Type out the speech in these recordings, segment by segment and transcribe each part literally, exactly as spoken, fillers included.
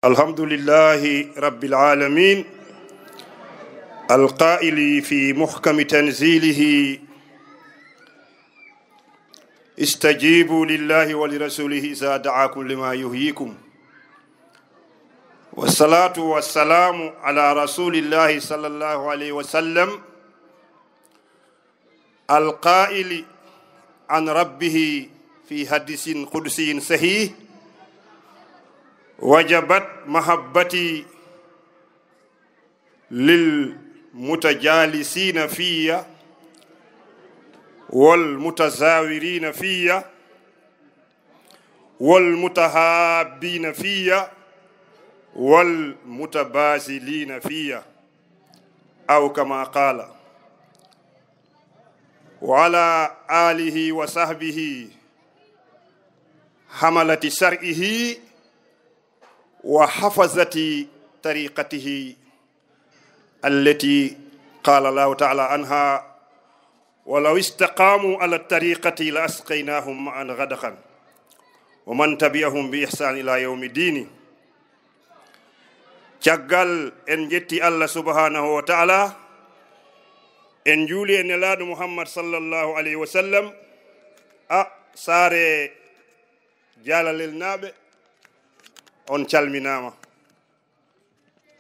الحمد لله رب العالمين، القائل في محكم تنزيله: استجيبوا لله ولرسوله إذا دعاكم لما يحييكم. والصلاة والسلام على رسول الله صلى الله عليه وسلم، القائل عن ربه في حديث قدسي صحيح: وجبت محبتي للمتجالسين في، والمتزاورين في، والمتحابين في، والمتباذلين في، أو كما قال. وعلى آله وصحبه حملة شرعه وحفظة طريقته التي قال الله تعالى عنها: ولو استقاموا على الطريقة لأسقيناهم ماء غدقا ومن تبعهم بإحسان إلى يوم الدين. Caggal en njetti Allah subhanahu wa ta'ala, en njuuli e Nelaaɗo Muhammad sallallahu alayhi wa sallam. A saare Jaalalel naaɓe, on calminaama.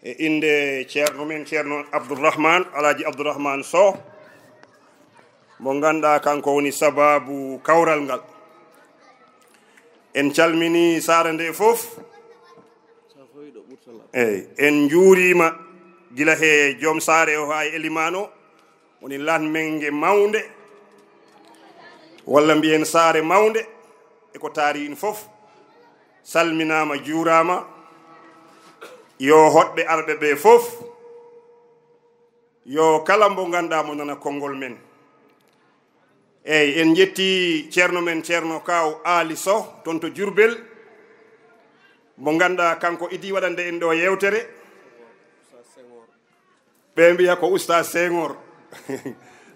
E innde ceerno men, Ceerno Abdourahmane, Alaaji Abdourahmane Sow, mo ngannduɗaa kanko woni sabaabu kawral ngal. En calmini saare nde fof. Eey, en njuuriima gila he joom saare o haa e elimaan o, woni lanmenge mawnde, walla mbiyen saare mawnde, e ko taari en fof. Salminaama, juuraama. Yo hoɗɓe arɓe ɓe fof, yo kala mbo ngannduɗaa mo nana konngol men. Eey, en njetti ceerno men, Ceerno Kaaw Aali Sow, toon to Jurbel, mo ngannduɗaa kanko idii waɗande en ɗo yeewtere. Ɓe mbiya ko Oustaz Senghor.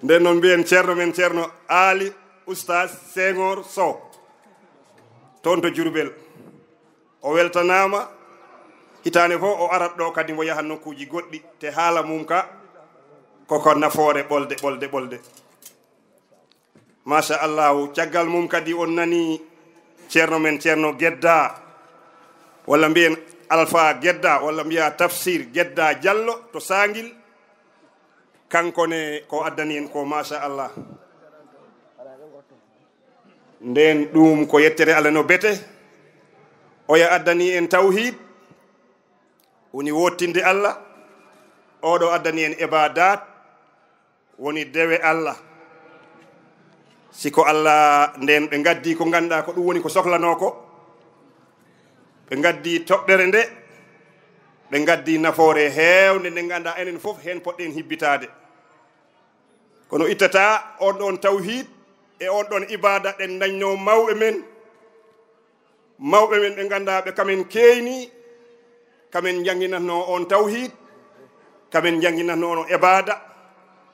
Nden noon mbiyen ceerno men, Ceerno Aali Oustaz Senghor Sow, toon to Jurbel. O weltanaama. Hitaande fof o arat ɗo kadi, mbo yaha nokkuuji goɗɗi, te haala mum ka koko nafoore ɓolde, ɓolde, ɓolde. Machallahu, caggal mum kadi on nani ceerno men, Ceerno Gedda, walla mbiyen Alfa Gedda, walla mbiya Tafsir Gedda Diallo to Sangil. Kanko ne ko addani en ko, machallah. Nden ɗum ko yettere Allah no bete. Oya addani en tawhid, woni wottinde Allah. Oɗo addani en ibadat, woni dewe Allah. Si ko Allah, nden ɓe ngaddi ko ngannduɗaa ko ɗum woni ko soklanoo ko. Ɓe ngaddi toɓɓere nde, ɓe ngaddi nafoore heewnde nde ngannduɗaa enen fof heen poɗɗen hibbitaade. Kono ittata on ɗon tawhid e on ɗon ibada ɗen dañnoo mawɓe men. Mawɓe men ɓe ngannduɗaa ɓe kamen keeni, kamen njannginatnoo on tawhid, kamen njannginatnoo on ibada,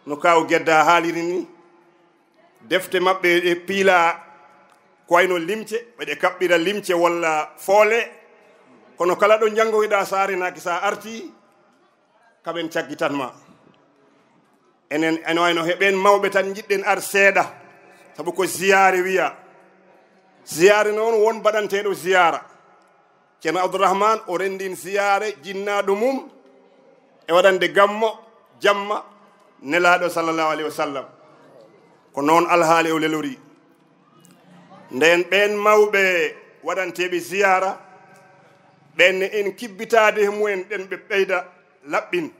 no Kaaw Gedda haaliri ni. Defte maɓɓe ɗe piila ko wayno limce, ɓe ɗe kaɓɓira limce walla foole. Kono kala ɗo njanngoyɗaa saare naaki sa arti, kamen caggitan ma. Enen, ene wayno he ɓen mawɓe tan njiɗɗen ar seeɗa, sabu ko ziyaare wiya. Ziyaare noon won baɗanteeɗo ziyaara. Ceerno Abdourahmane o renndin ziyaare jinnaaɗo mum e waɗande gammo jamma Nelaaɗo sallallahu alayhi wa sallam. Ko noon alhaali o lelori. Nden ɓeen mawɓe waɗanteeɓe ziyaara, ɓeen ne en kibbitaade he mumen, ɗen ɓe ɓeyda laɓɓin,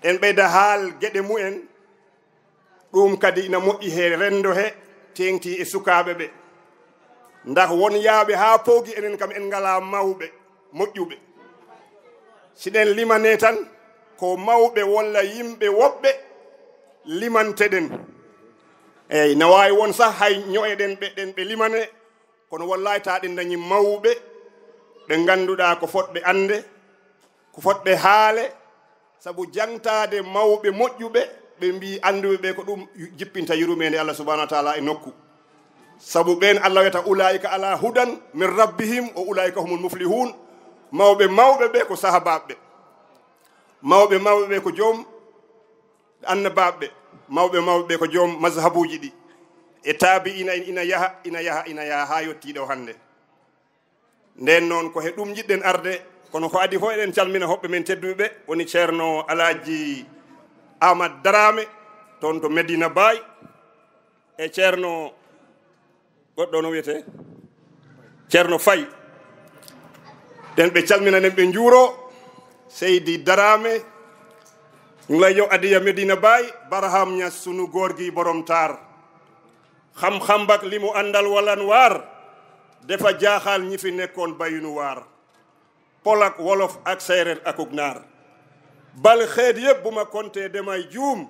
ɗen ɓeyda haal geɗe mumen. Ɗum kadi ina moƴƴi he renndo he, teeŋti e sukaaɓe ɓe. Ndax won yaaɓe haa poogi enen kam en ngalaa mawɓe moƴƴuɓe. Si ɗen limanee tan, ko mawɓe walla yimɓe woɓɓe limanteɗen. Eey, na waawi won sah hay ño'eɗen ɓe, ɗen ɓe limanee, kono wallahi ta ɗen dañi mawɓe ɓe ngannduɗaa ko fotɓe annde, ko fotɓe haale, sabu jaŋtaade mawɓe moƴƴuɓe, ɓe mbii annduɓe ɓe ko ɗum jippinta yurmeende Allah subhanahu wa taala e nokku. Sabu ɓeen Allah wiyata, "Ulaa'ika ala hudan min rabbihim wa ulaa'ika humul muflihun." Mawɓe mawɓe ɓe ko sahabaaɓe ɓe. Mawɓe mawɓe ɓe ko joom annabaaɓe ɓe. Mawɓe mawɓe ɓe ko joom mazhabuuji ɗi. E taabi'iina en ina yaha, ina yaha, ina yaha haa yottii ɗo hannde. Ndeen noon, ko he ɗum njiɗɗen arde, kono ko adii fof eɗen calmina hoɓɓe men tedduɓe ɓe, woni Ceerno Alaaji Aamad Daraame, toon to Medina Baay, e Ceerno goɗɗo no wiyetee Ceerno Fay. Ɗen ɓe calmina, ɗen ɓe njuuro. Seydi Daraame, ñu ngi lay jox addiya Medina Baay, Barham Ñas sunu góor gi borom taar. Xam-xam bak li mu àndal walan waar, dafa jaaxal ñi fi nekkoon bayinu waar. Pol ak wolof ak séeréer akuk naar. Bal xeet yépp bu ma konte damay juum,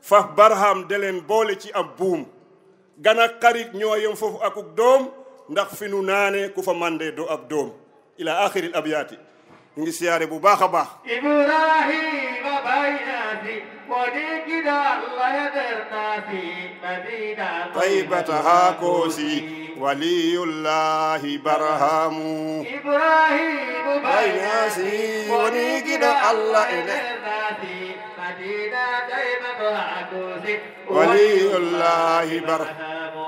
faf Barham de leen boole ci ab buum. Gan ak xarit ñoo yem foofu akuk doom, ndax fi nu naane ku fa mande do ab doom. Ila axiril abyaati. Ñu ngi siyaare bu baax a baax. Ibrahima Baye Niass, woni giɗo Allah e nder naasi, Madina Taybata haa Koosi, waliyullahi Barhamu. Ibrahima Baye Niass, woni giɗo Allah e nder naasi, Madina Taybata haa Koosi, waliyullahi Barhamu.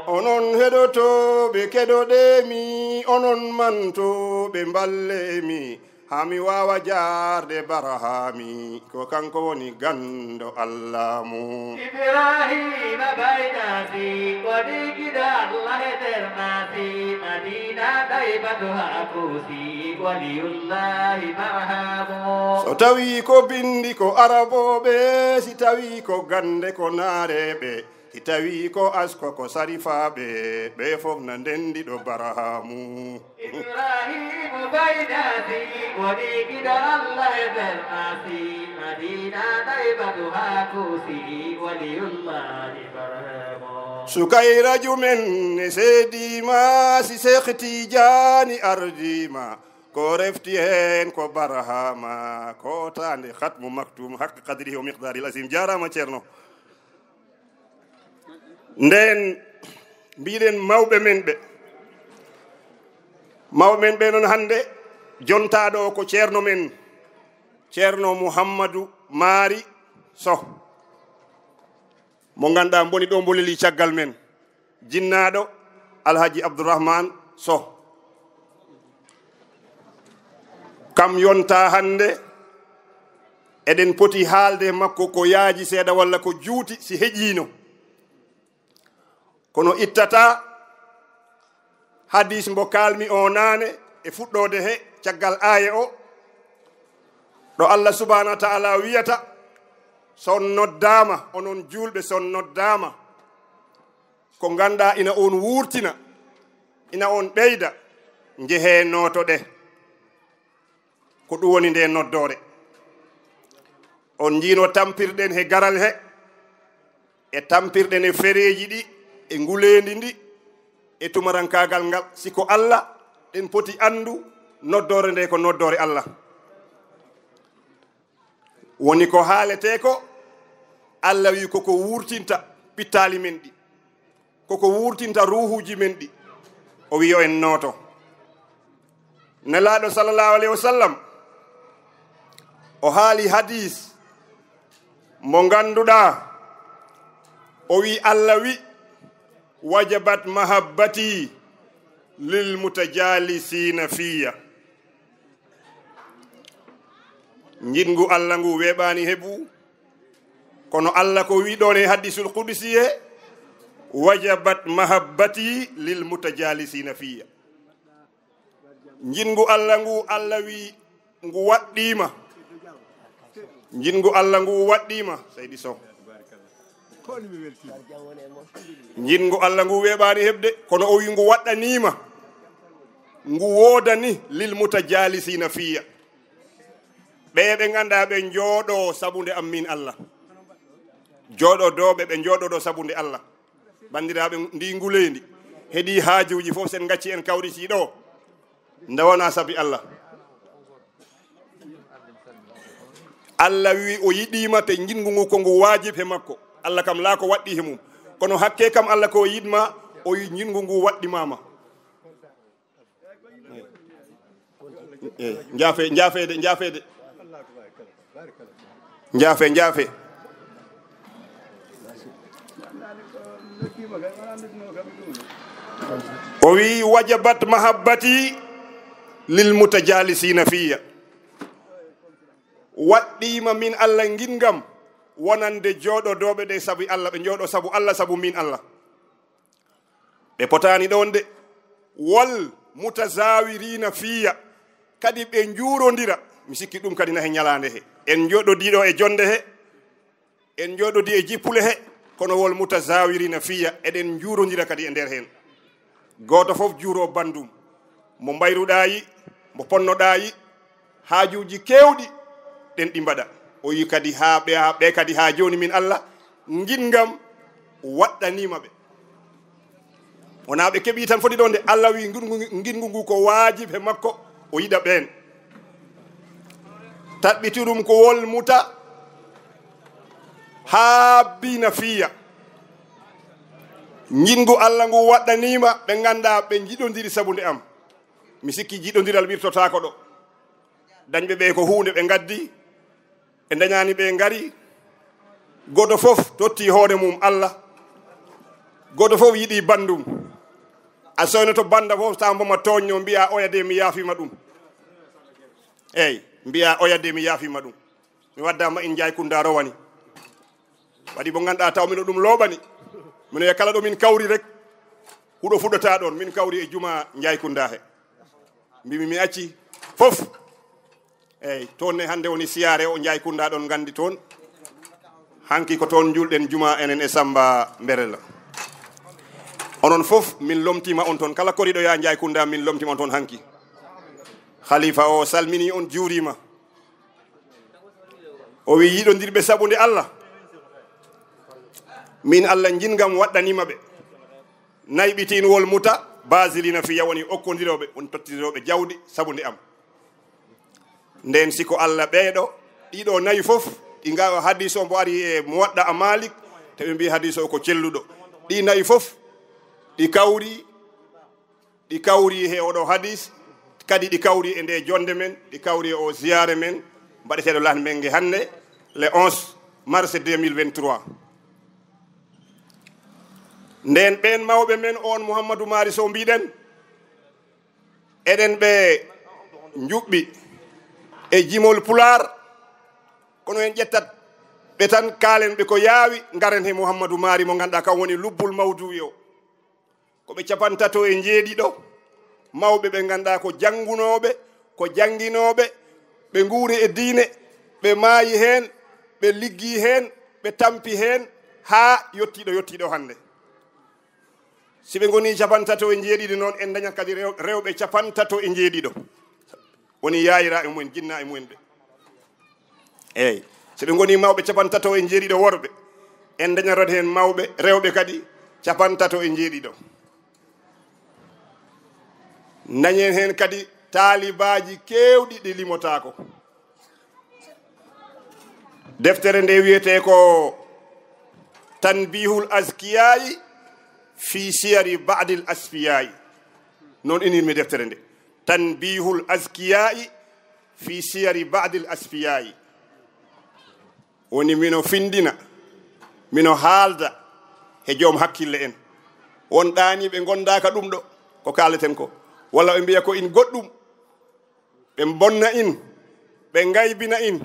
Onon heɗotooɓe, keɗoɗee mi, onon mantooɓe, mballee mi. Haa mi waawa jaarde Barhami, ko kanko woni ganndo Allah mo. Ibrahima Baye Niass, woni giɗo Allah e nder naasi, Madina Taybatu haa Koosi, waliyullahi Barhamu. So tawii ko binndi ko arabooɓe, si tawii ko gannde ko naareeɓe, si tawii ko asko ko sarifaaɓe, ɓe fof na ndenndi ɗo Barhamu. Ibrahima Baye Niass, woni giɗo Allah e nder naasi, Madina Taybatu haa Koosi, waliyullahi Barhamu. Sukayra Jumen ne seediima, si Seex Tijaani ardiima, ko refti heen ko Barhama, ko taande Khatmu Maktum, haqqa qadrihi wa miqdaarihil aziim. Jaaraama, Ceerno. Ndeen mbiɗen mawɓe men ɓe. Mawɓe men ɓe noon hannde, jontaaɗo o ko ceerno men, Ceerno Muhammadu Maari Soh, mo ngannduɗaa mboni ɗo, mbo leli caggal men, jinnaaɗo Alhaji Abdourahmane Soh. Kam yontaa hannde, eɗen poti haalde e makko ko yaaji seeɗa walla ko juuti si heƴiino. Kono ittataa hadis mbo kaalmi o naane e fuɗɗoode he caggal aaya o, ɗo Allah subhanahu wa ta'ala wiyata, so on noddaama, onon juulɓe, so on noddaama, ko ngannduɗaa ina on wuurtina, ina on ɓeyda, njehee nootoɗee. Ko ɗum woni nde noddoore. On njiino tampirɗen he garal he, e tampirɗen e fereeji ɗi, e nguleendi ndi, e tumarankaagal ngal. Si ko Allah, ɗen poti anndu noddoore nde ko noddoore Allah. Woni ko haaletee ko, Allah wi koko wuurtinta pittaali men ɗi, koko wuurtinta ruuhuuji men ɗi. O wi yo en nooto. Nelaaɗo sallallahu alayhi wa sallam, o haali hadis mo ngannduɗaa, o wi, Allah wi, "Wajabat mahabbati lil mutajalisina fiyya." Njiɗngu Allah ngu weeɓaani heɓu. Kono Allah ko wi ɗoon e hadisul qudusi he, "Wajabat mahabbati lil mutajalisina fiyya." Njiɗngu Allah ngu, Allah wi ngu waɗɗiima. Njiɗngu Allah ngu waɗɗiima, Seydi Sow. Njiɗngu Allah ngu weeɓaani heɓde, kono o wi ngu waɗɗaniima. Ngu woodani lil mutajalisina fiyya. Ɓe ɓe ngannduɗaa ɓe njooɗo sabu nde am min Allah. Jooɗodooɓe ɓe njooɗoɗo sabu nde Allah. Banndiraaɓe, ndi nguleendi heɗi haajuuji fof, sen ngacci en kawriti ɗo, nde wonaa sabi Allah. Allah wi o yiɗiima te njiɗngu ngu ko ngu waajib he makko. Allah kam laa ko waɗɗi he mum. Kono hakke kam Allah ko yiɗma, o wi njiɗngu ngu waɗɗimaama. Eh, njaafe, njaafe de, njaafe de. Njaafe, njaafe. O wi, "Wajabat mahabbati lil mutajalisina fiya." Waɗɗiima min Allah ngingam wonande jooɗodooɓe ɗe sabu Allah, ɓe njooɗo sabu Allah, sabu min Allah. Ɓe potaani ɗoon de. "Wal mutazawirina fiya." Kadi ɓe njuurondira. Mi sikki ɗum kadi na he ñalaande he. En njooɗodii ɗo e jonde he. En njooɗodii e jippule he. Kono "wal mutazawirina fiya." Eɗen njuurondira kadi e nder heen. Gooto fof juuro banndum. Mo mbayruɗaa yi, mo ponnoɗaa yi, haajuuji keewɗi ɗen ɗi mbaɗa. O yi kadi haa ɓe, haa ɓe kadi haa jooni min Allah, ngingam waɗɗaniima ɓe. Wonaa ɓe keɓii tan foti ɗoon de, Allah wi nginngu, nginngu ngu ko waajib he makko, o yiɗa ɓeen. Taɓɓiti ɗum ko "wal muta haabbiina fiya." Nginngu Allah ngu waɗɗaniima ɓe nganndaa ɓe njiɗondiri sabu nde am. Mi sikki jiɗondiral wirtotaako ɗo. Dañɓe ɓe ko huunde ɓe ngaddi, ɓe ndañaani ɓe ngari. Gooto fof totti hoore mum Allah. Gooto fof yiɗi banndum. A soynoto bannda fof, tawa mbo ma tooñno, mbiya oya de mi yaafiima ɗum. Eey, mbiya oya de mi yaafiima ɗum. Mi waddaama in Njaay Kunda rowani. Waɗi mo ngannduɗaa taw mino ɗum looɓani. Mino e kala ɗo min kawri rek. Huɗo fuɗɗata ɗoon, min kawri e juma Njaay Kunda he. Mbimi mi acci fof. Eey, toon ne hannde woni siyaare o Njaay Kunda ɗoon nganndi toon. Hanki ko toon njuulɗen juma enen e Samba Mberela. Onon fof min lomtiima on toon. Kala koriɗo ya Njaay Kunda min lomtiima on toon hanki. Khalifa o salmini on juuriima. O wi yiɗondirɓe sabu nde Allah. Min Allah njingam waɗɗaniima ɓe. Nayɓitin wol muta basilina fiya woni okkondirooɓe, woni tottidirooɓe jawdi sabu nde am. Nden si ko Allah ɓeeɗo, ɗiɗo nayi fof, ɗi ngawa hadis o mbo ari e Muwadda a Malik, te ɓe mbi hadis o ko celluɗo. Ɗi nayi fof, ɗi kawri, ɗi kawri he oɗo hadis, kadi ɗi kawri e nde jonde men, ɗi kawri e o ziyaare men, mbaɗeteeɗo Lahnmenge hannde, le onze mars deux mille vingt-trois. Nden ɓeen mawɓe men on Muhammadu Maari Sow mbiɗen, eɗen ɓe njuɓɓi e jimol Pulaar, kono en ƴettat ɓe tan, kaalen ɓe ko yaawi, ngaren he Muhammadu Maari mo ngannduɗaa kam woni lubbul mawduuwi o. Ko ɓe capantato e njeeɗiɗo mawɓe ɓe ngannduɗaa ko janngunooɓe, ko jannginooɓe, ɓe nguuri e diine, ɓe maayi heen, ɓe liggii heen, ɓe tampi heen haa yottiiɗo, yottiiɗo hannde. Si ɓe ngonii capantato e njeeɗiɗi noon, en ndañat kadi rew-, rewɓe capantato e njeeɗiɗo. Woni yaayira e mumen, jinna e mumen ɓe. Eey, so ɓe ngonii mawɓe capantato e njeeɗiɗo worɓe, en ndañatat heen mawɓe rewɓe kadi capantato e njeeɗiɗo. Ndañen heen kadi taalibaaji keewɗi ɗi limotaako. Deftere nde wiyetee ko Tanbihul Azkiyaa'i fi Siyari Ba'dil Asfiyaa'i. Noon inirmi deftere nde. Tanbihul Azkiyaa'i fi Siyari Ba'dil Asfiyaa'i. Woni mino findina, mino haalda he joom hakkille en. Won ɗaaniiɓe ngondaaka ɗum ɗo, ko kaaleten ko. Walla ɓe mbiya ko in goɗɗum. Ɓe mbonna in, ɓe ngaybina in,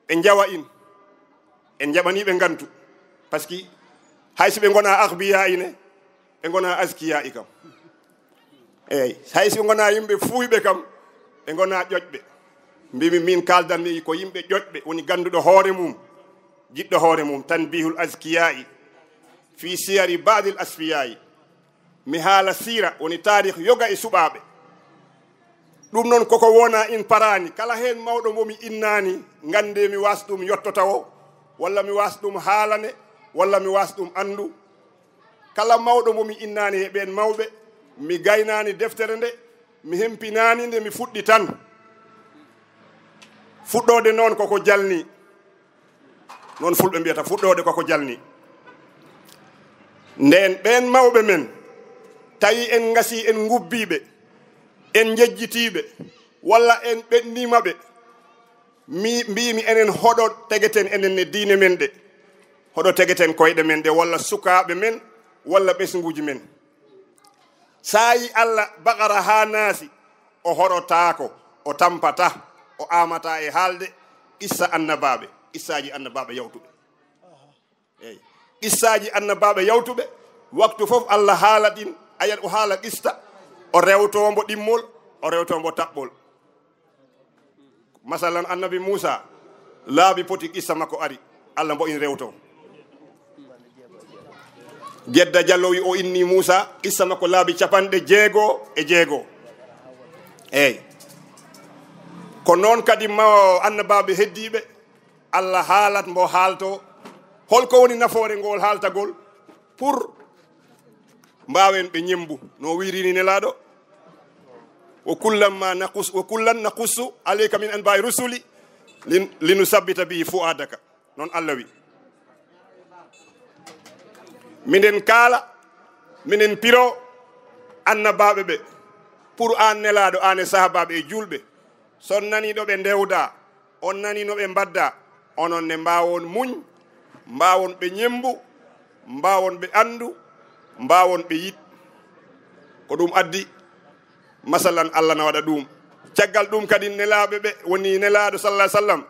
ɓe njawa in. En njaɓanii ɓe ngantu. Parce que hay si ɓe ngonaa akhbiyaa ine, ɓe ngonaa azkiyaa i kam. Eey, hay si ɓe ngonaa yimɓe fuuyɓe kam, ɓe ngonaa ƴoƴɓe. Mbimi min kaaldanmi ko yimɓe ƴoƴɓe, woni gannduɗo hoore mum, jiɗɗo hoore mum, tanbihul azkiyaa'i fi siyari ba'dil asfiyaa'i. Mi haala siira, woni taarih yoga e suɓaaɓe. Ɗum noon koko wona in paraani, kala heen mawɗo mo mi innaani, nganndee mi waas ɗum yottota o, walla mi waas ɗum haalane, walla mi waas ɗum anndu. Kala mawɗo mo mi innaani he ɓeen mawɓe, mi gaynaani deftere nde, mi hempinaani nde, mi fuɗɗi tan. Fuɗɗoode noon koko jalni. Noon fulɓe mbiyata fuɗɗoode koko jalni. Nden ɓeen mawɓe men, tawi en ngasii en ngubbiiɓe, en njejjitiiɓe, Walla en ɓenniima ɓe, mi mbiimi enen hoɗo tegeten enen ne diine men ɗe, hoɗo tegeten koyɗe men ɗe, walla sukaaɓe men, walla ɓesnguuji men. Saayi Allah Baqara haa Naasi, o horotaako, o tampata, o aamata e haalde qissa annabaaɓe, qissaaji annabaaɓe yawtuɓe. Eyi. Qissaaji annabaaɓe yawtuɓe, waktu fof Allah haala ɗin, ayat o haala qista, o rewto mbo ɗimmol, o rewto mbo taɓɓol. Masalan, annabi Muusa, laabi poti qissa makko ari, Allah mbo in rewto. Gedda Jallo wi o inni Muusa, qissa makko laabi capanɗe jeego e jeego. Eyi. Ko noon kadi ma annabaaɓe heddiiɓe, Allah haalat mbo haalto. Holko woni nafoore ngol haaltagol? Pour mbaawen ɓe ñemmbu, no wiirini Nelaaɗo, "Wa kullan ma naqus, wa kullan naqussu alayka min anba'i rusuli lin-, linusabbita bihi fu'adaka." Noon Allah wi. Minen kaala, minen piro annabaaɓe ɓe, pour aan Nelaaɗo, aan e sahaabaaɓe e juulɓe, so on nanii ɗo ɓe ndewda, on nanii no ɓe mbadda, onon ne mbaawon muñ, mbaawon ɓe ñemmbu, mbaawon ɓe anndu, mbaawon ɓe yiɗ. Ko ɗum addi, masalan, Allah na waɗa ɗum. Caggal ɗum kadi, nelaaɓe ɓe, woni Nelaaɗo, sallallahu alaihi wasallam,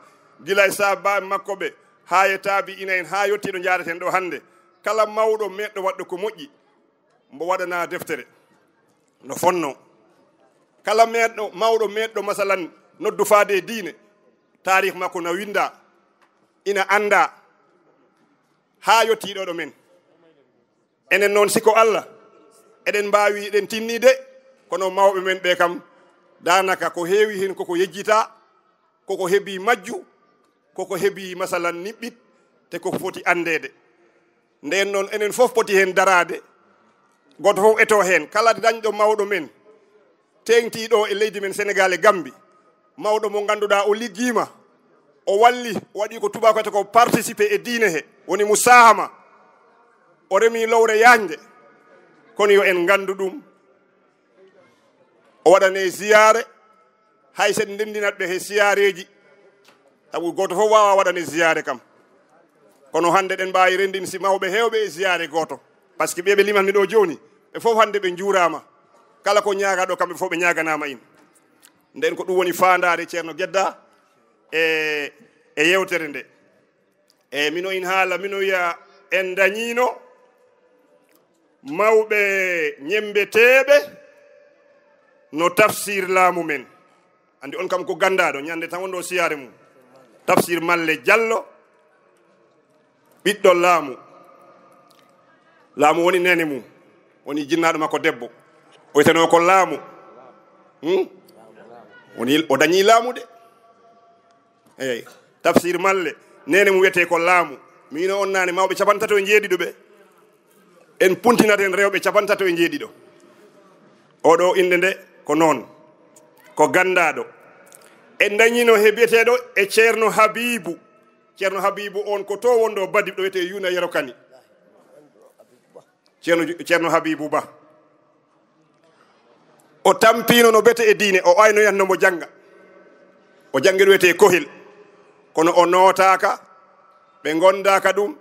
gila e sahaabaaɓe makko ɓe, haa e taabi'ina en, haa yottii ɗo njaareten ɗo hannde. Kala mawɗo meeɗɗo waɗɗo ko moƴƴi, mbo waɗanaa deftere no fonnoo. Kala meeɗɗo, mawɗo meeɗɗo, masalan, noddu faade e diine, taarih makko na winndaa, ina anndaa, haa yottii ɗo ɗo men. Enen noon, si ko Allah, eɗen mbaawi, eɗen tinni de, kono mawɓe men ɓe kam, daanaka ko heewi heen koko yejjitaa, koko hebii majju, koko hebii, masalan, niɓɓit, te koko foti anndeede. Ndeen noon, enen fof poti heen daraade, gooto fof etoo heen. Kala dañɗo mawɗo men, teeŋtii ɗo e leydi men Senegaal e Gammbi, mawɗo mo ngannduɗaa o liggiima, o walli, o waɗi ko tubaako wiyata ko participer e diine he, woni mo saahama, o remi lowre yaañde, kono yo en nganndu ɗum. O waɗane ziyaare, hay sen ndenndinat ɓe he siyaareeji, sabu gooto fof waawaa waɗane ziyaare kam. Kono hannde ɗen mbaawi renndin si mawɓe heewɓe e ziyaare gooto. Parce que ɓe ɓe liman mi ɗo jooni, ɓe fof hannde ɓe njuuraama. Kala ko ñaagaa ɗo, kamɓe fof ɓe ñaaganaama in. Nden ko ɗum woni faandaare Ceerno Gedda e, e yeewtere nde. Eyi, mino in haala, mino wiya en dañiino mawɓe ñemmbeteeɓe no tafsir laamu men. Anndi on kam ko ganndaaɗo, ñande tan wonɗo siyaare mum. Tafsir Malle Jallo, ɓiɗɗo laamu. Laamu woni neene mum, woni jinnaaɗo makko debbo. O wiyeteno ko laamu. Hmm? Woni, o dañi laamu de. Eyi, tafsir Malle, neene mum wiyetee ko laamu. Miino on naane mawɓe capantato e njeeɗiɗo ɓe. En puntinaten rewɓe capantato e njeeɗiɗo. Oɗo innde nde ko noon. Ko ganndaaɗo. En dañiino he biyeteeɗo e Ceerno Habiibu. Ceerno Habiibu on ko to wonɗo Badi, ɗo wiyetee Yuuna Yero Kani. Ceerno, Ceerno Habiibu Ba. O tampiino no bete e diine, o aynoyanno mo jannga. O janngi ɗo wiyetee Kohel. Kono o nootaaka, ɓe ngondaaka ɗum,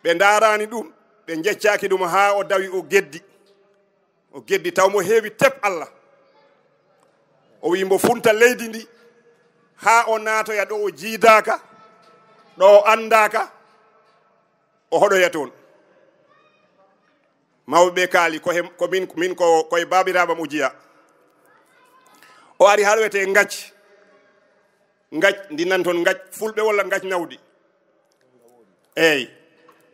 ɓe ndaaraani ɗum, ɓe njeccaaki ɗum haa o dawi o geddi. O geddi taw mo heewi tep Allah. O wiyi mbo funta leydi ndi haa o naatoya ɗo o jiidaaka, ɗo o anndaaka, o hoɗoya toon. Mawɓe ɓe kaali, ko he, ko min, min ko, ko e baabiraaɓe am o jeyaa. O ari haa ɗo wiyetee Ngac. Ngac, ndi nan toon Ngac Fulɓe walla Ngac Nawdi. Eey.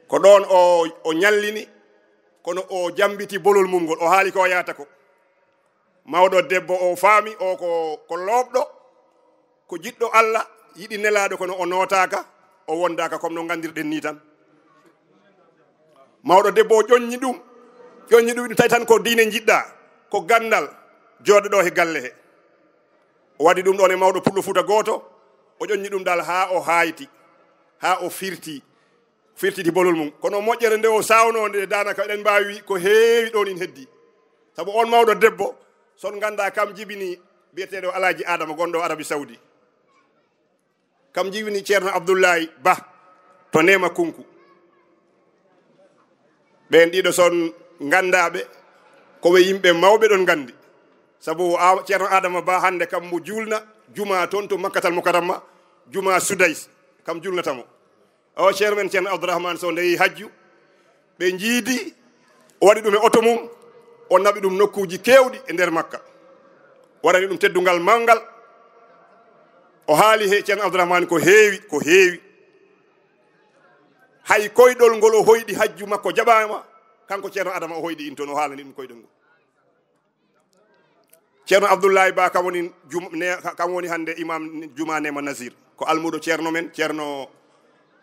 Ko ɗoon o, o ñallini, kono o jammbiti bolol mum ngol. O haali ko o yahata ko. Mawɗo debbo o faami, o ko, ko looɓɗo, ko jiɗɗo Allah, yiɗi Nelaaɗo, kono o nootaaka, o wondaaka, comme no nganndirɗen nii tan. Mawɗo debbo o ƴoññi ɗum, ƴoññi ɗum, tawi tan ko diine njiɗɗaa, ko ganndal, jooɗo ɗo he galle he. O waɗi ɗum ɗoon e mawɗo Pullo Fuuta gooto, o ƴoññi ɗum dal haa o haayti, haa o firti, firtiti bolol mum. Kono moƴƴere nde o saawnoo nde, daanaka eɗen mbaawi ko heewi ɗoon in heddii. Sabu oon mawɗo debbo, so on nganndaa kam jibini Biyeteeɗo Alaaji Adama gonɗo Arabi Saudi. Kam jiwini Ceerno Abdullahi Ba to Neema Kunku. Ɓeen ɗiɗo son nganndaaɓe, ko ɓe yimɓe mawɓe ɗon nganndi. Sabu a-, Ceerno Adama Ba hannde kam mo juulna juma toon to Makkatal Mukarrama, juma Sudais, kam juulnata mo. O Ceerno men Ceerno Abdourahmane Sow nde yehi hajju, ɓe njiidi, o waɗi ɗum e oto mum, o naɓi ɗum nokkuuji keewɗi e nder Makka. Waɗani ɗum teddungal manngal. O haali he Ceerno Abdourahmane ko heewi, ko heewi. Hay koyɗol ngol o hoyɗi hajju makko jaɓaama, kanko Ceerno Adama o hoyɗi in toon, o haalani ɗum koyɗol ngol. Ceerno Abdullahi Ba kam woni jum-, ne-, kam woni hannde imam juma Neema Nasir. Ko almuudo Ceerno men, Ceerno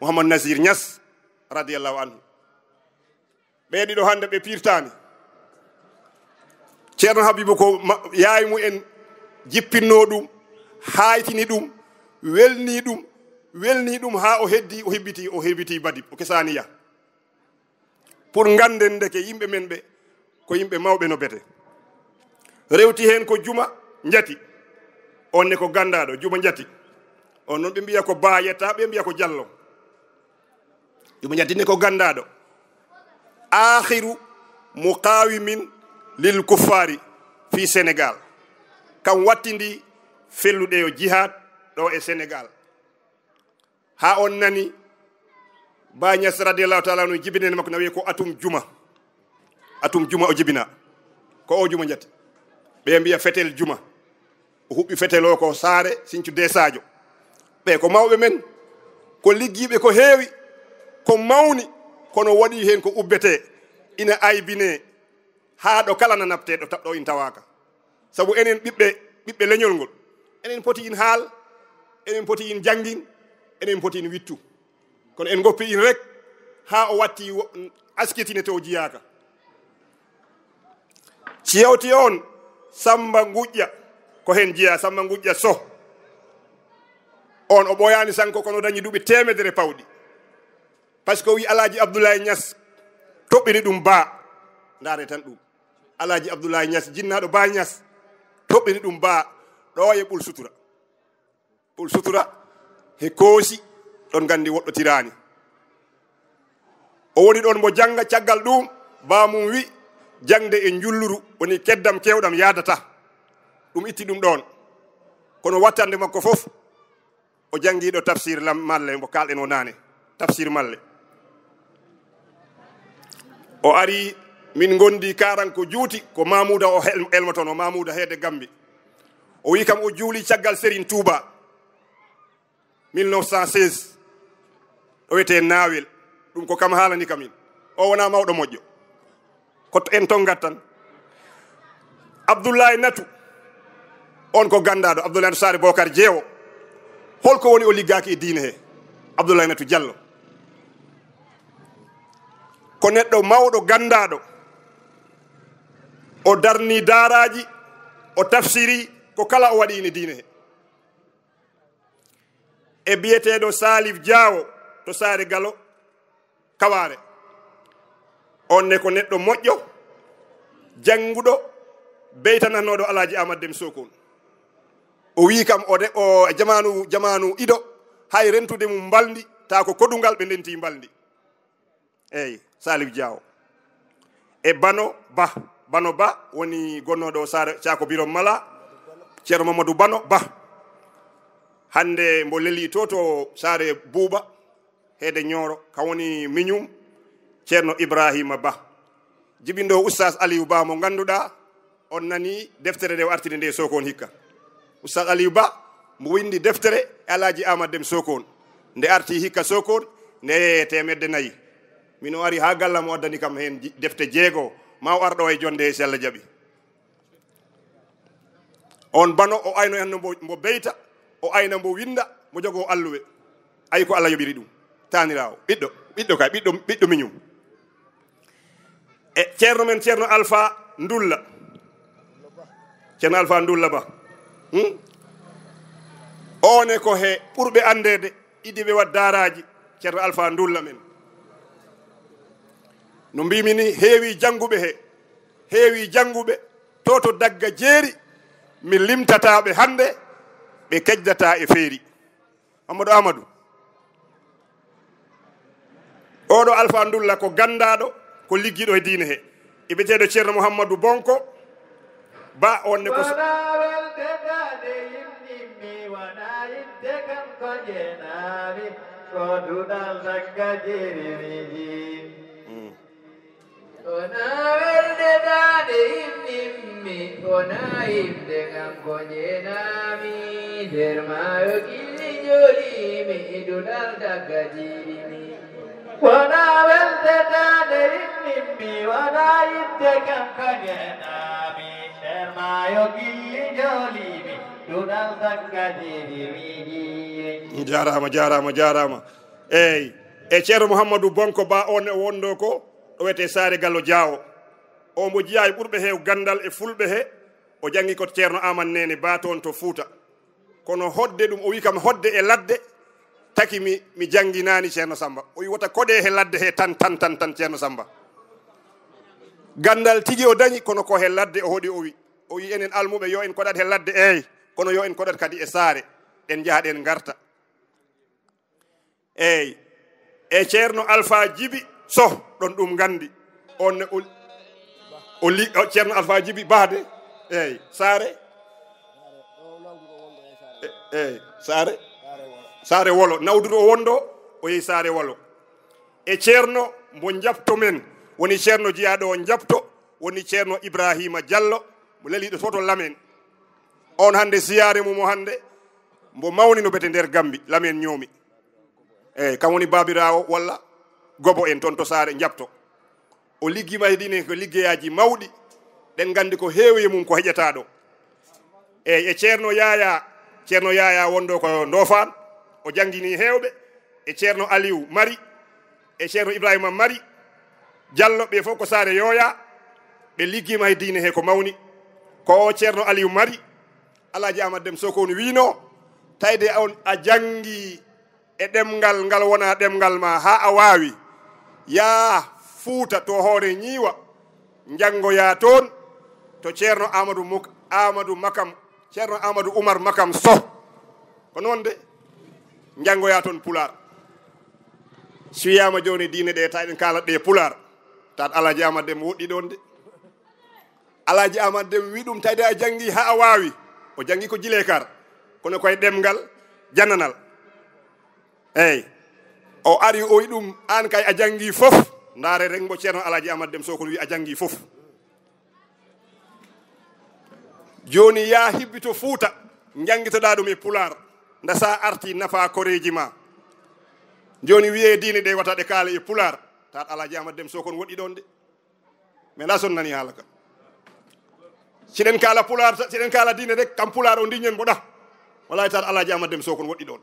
Mouhammad Nasir Niass, radiyallahu anhu. Ɓee ɗiɗo hannde ɓe pirtaani. Ceerno Habibu ko ma-, yaay mu en jippinno ɗum, haaytini ɗum, welni ɗum, welni ɗum haa o heddi, o hebbiti, o hebbiti Badib, o kesaani yah. Pour ngannden ndeke yimɓe men ɓe, ko yimɓe mawɓe no bete. Rewti heen ko Juma Njati. On ne ko ganndaaɗo, Juma Njati. On noon ɓe mbiya ko Ba yetta, ɓe mbiya ko Jallo. Juma Njati ne ko ganndaaɗo. Aakhiru muqawimin lil kuffaari fi Senegal. Kam wattindi felluɗe yo jihaad ɗo e Senegal. Haa on nani Ba Niass radiyallahu taala anhu jibinande makko na wiye ko Atum Juma. Atum Juma o jibina. Ko o Juma Njati. Ɓe mbiya Fetel Juma. O huɓɓi fetel o ko saare Sinthiou Dé Sadio. Ɓe ko mawɓe men. Ko liggiiɓe ko heewi. Ko mawni. Kono waɗi heen ko ubbetee. Ina aybinee. Haa ɗo kala na naɓtee ɗo ta-, ɗo in tawaaka. Sabu enen ɓiɓɓe, ɓiɓɓe leñol ngol, enen poti in haal, enen poti in janngin, enen poti in wittu. Kono en ngoppi in rek haa o watti wo-, askitine to o jiyaaka. Si yewti on, Samba Nguƴƴa, ko heen jiyaa, Samba Nguƴƴa Soh. On o ɓooyaani sanko, kono o dañi duuɓi teemedere pawɗi. Par ce que o wi Alaaji Abdoulaye Niass toɓɓini ɗum Ba. Ndaare tan ɗum. Alaaji Abdoulaye Niass, jinnaaɗo Ba Niass, toɓɓini ɗum Ba ɗo e Ɓul Sutura. Ɓul Sutura he Koosi, ɗon nganndi woɗɗotiraani. O woni ɗon mo jannga, caggal ɗum Ba mum wi, jaŋde e njulluru woni keddam keewɗam yaadata. Ɗum itti ɗum ɗon. Kono wattande makko fof, o janngi ɗo tafsir lam-, Malle, mbo kaalɗen o naane, tafsir Malle. O ari, min ngondi karan ko juuti, ko Mamuda o hel-, elmotono, Mamuda Heede Gambi. O wi kam o juuli caggal Serigne Touba, mille neuf cent seize, ɗo wiyetee Naawel. Ɗum ko kam haalani kam min. O wonaa mawɗo moƴƴo. Ko to-, en tonngat tan. Abdoulaye Natu, on ko ganndaaɗo, Abdoulaye Natu Saare Bokar Jeewo. Holko woni o liggaaki e diine he? Abdoulaye Natu Jallo. Ko neɗɗo mawɗo ganndaaɗo. O darni daaraaji, o tafsiri ko kala o waɗi ine diine he. E biyeteeɗo Salif Diawo to Saare Galo, Kawaare. On ne ko neɗɗo moƴƴo, jannguɗo, beytanatnooɗo Alaaji Aamadu Dem Sokon. O wii kam o de-, o jamaanu, jamaanu ido, hay rentude mum mbalndi, taa ko kodungal ɓe ndenti mbalndi. Eey, Salif Diawo. E Bano Ba. Bano Ba woni gonnooɗo Saare Caako Birom Mala, Ceerno Mamadou Bano Ba. Hannde mbo leli to, to Saare Buuba, Heede Ñooro, kam woni miñum Ceerno Ibrahima Ba. Jibinɗo Oustaz Aliou Ba mo ngannduɗaa, on nani deftere nde o artiri nde Sokon hikka. Oustaz Aliou Ba, mo winndi deftere e Alaaji Aamadu Dem Sokon. Nde arti hikka Sokon, nde yeeyee teemedde nayi. Min o ari haa gallam o addani kam heen ji-, defte jeego, ma o ar ɗo e jonnde he si Alla jaɓi. On Bano, o ayno en no mbo, mbo beyta, o ayna mbo winnda, mbo jogoo alluwe. Ayi ko Alla yoɓiri ɗum. Taaniraawo, ɓiɗɗo, ɓiɗɗo kay, ɓiɗɗo, ɓiɗɗo miñum. E ceerno men, Ceerno Alfa Ndulla. Ceerno Alfa Ndulla Ba. Hmm? Oon e ko he ɓurɓe anndeede, idii ɓe waɗ daaraaji, Ceerno Alfa Ndulla men. No mbiimi ni, heewi jannguɓe he, heewi jannguɓe, to, to Dagga Jeeri, Mi limtataa ɓe hannde, ɓe kejdataa e feeri. Mamadou Amadou. Oɗo Alpha Ndulla ko ganndaaɗo, ko liggiiɗo e diine he. E biyeteeɗo Ceerno Mouhamadou Bonko Ba, on ne ko so- Wona welde daande yimɗimmi, wona yidde kanko jeenaami, ko duɗal dagga jirmiji. Mm. Wona welde daande yimɗimmi, wona yidde kanko jeenaami, nder maayo gilli jolimi, duɗal dagga jirmi. Wona welde daande yimɗimmi, wona yidde kanko jeenaami, nder maayo gilli jolimi, duɗal dagga jirmi. Jaaraama, jaaraama, jaaraama. Eey, e Ceerno Mouhamadou Bonko Ba, on e wonndo ko ɗo wiyetee Saare Gallo Jaawo. O mbo jeyaa e ɓurɓe heew ganndal e fulɓe he, o janngi ko Ceerno Aamadu Neene Ba toon to Fuuta. Kono hoɗde ɗum, o wi kam hoɗde e ladde, taki mi, mi jannginaani Ceerno Sammba. O wi wota koɗe he ladde he tan, tan, tan, tan, Ceerno Sammba. Ganndal tigi o dañi, kono ko he ladde o hoɗi, o wi. O wi enen almuɓe yo en koɗat he ladde, eey, kono yo en koɗat kadi e saare, ɗen njaha ɗen ngarta. Eey. E Ceerno Alpha Jibi Soh, ɗon ɗum nganndi. On ne o, o li-, o Ceerno Alpha Jibi Bah de. Eey, Saare? E-, eey, Saare? Saare Wolo. Nawduɗo o wonndo, o yehi Saare Wolo. E Ceerno mbo Njapto men, woni Ceerno jiyaaɗo o Njapto, woni Ceerno Ibrahima Jallo, mo leliiɗo to, to Lamen. On hannde siyaare mum o hannde, mbo mawni no bete nder Gambi, Lamen ñoomi. Eey, kam woni baabiraawo walla gobo en toon to Saare Njapto. O liggiima he diine ko liggeyaaji mawɗi, ɗen nganndi ko heewi e mum ko heƴataa ɗo. Eey, e Ceerno Yaaya, Ceerno Yaaya wonndo ko Ndofaan, o janngini heewɓe, e Ceerno Aliw Mari, e Ceerno Ibrahima Mari, Jallo, ɓe fof ko Saare Yooya, ɓe liggiima he diine he ko mawni. Ko o Ceerno Aliw Mari, Alaaji Aamadu Dem Sokoni wiino, tawde on a janngi e ɗemngal ngal wonaa ɗemngal ma haa a waawi, yaa Fuuta to Hoore Ñiiwa, njanngoyaa toon to Ceerno Aamadu Muk-, Aamadu Makam, Ceerno Aamadu Umar Makam Soh. Ko noon de, njanngoyaa toon Pulaar. Si wiyaama jooni diine ɗe, taw eɗen kaala ɗe Pulaar, taw Alaaji Aamadu Dem woɗɗi ɗoon de. Alaaji Aamadu Dem wi ɗum, tawde a janngi haa a waawi. O janngi ko Jileekar, kono koye ɗemngal jannanal. Eey. O ari, o wi ɗum, aan kay a janngi fof. Ndaare rek mbo Ceerno Alaaji Aamadu Dem Sokoni wi a janngi fof. Jooni yaa hibbito Fuuta, njanngitoɗaa ɗum e Pulaar. Nda sa arti nafa koreeji ma. Jooni wiyee diine ɗe wata ɗe kaala e Pulaar. Taat Alaaji Aamadu Dem Sokoni woɗɗi ɗoon de. Mais la son nani haala ka. Siɗen kaala Pulaar, siɗen kaala diine rek, kam Pulaar o ndiñen mboɗa. Wallahi taala Alaaji Aamadu Dem Sokoni woɗɗi ɗoon.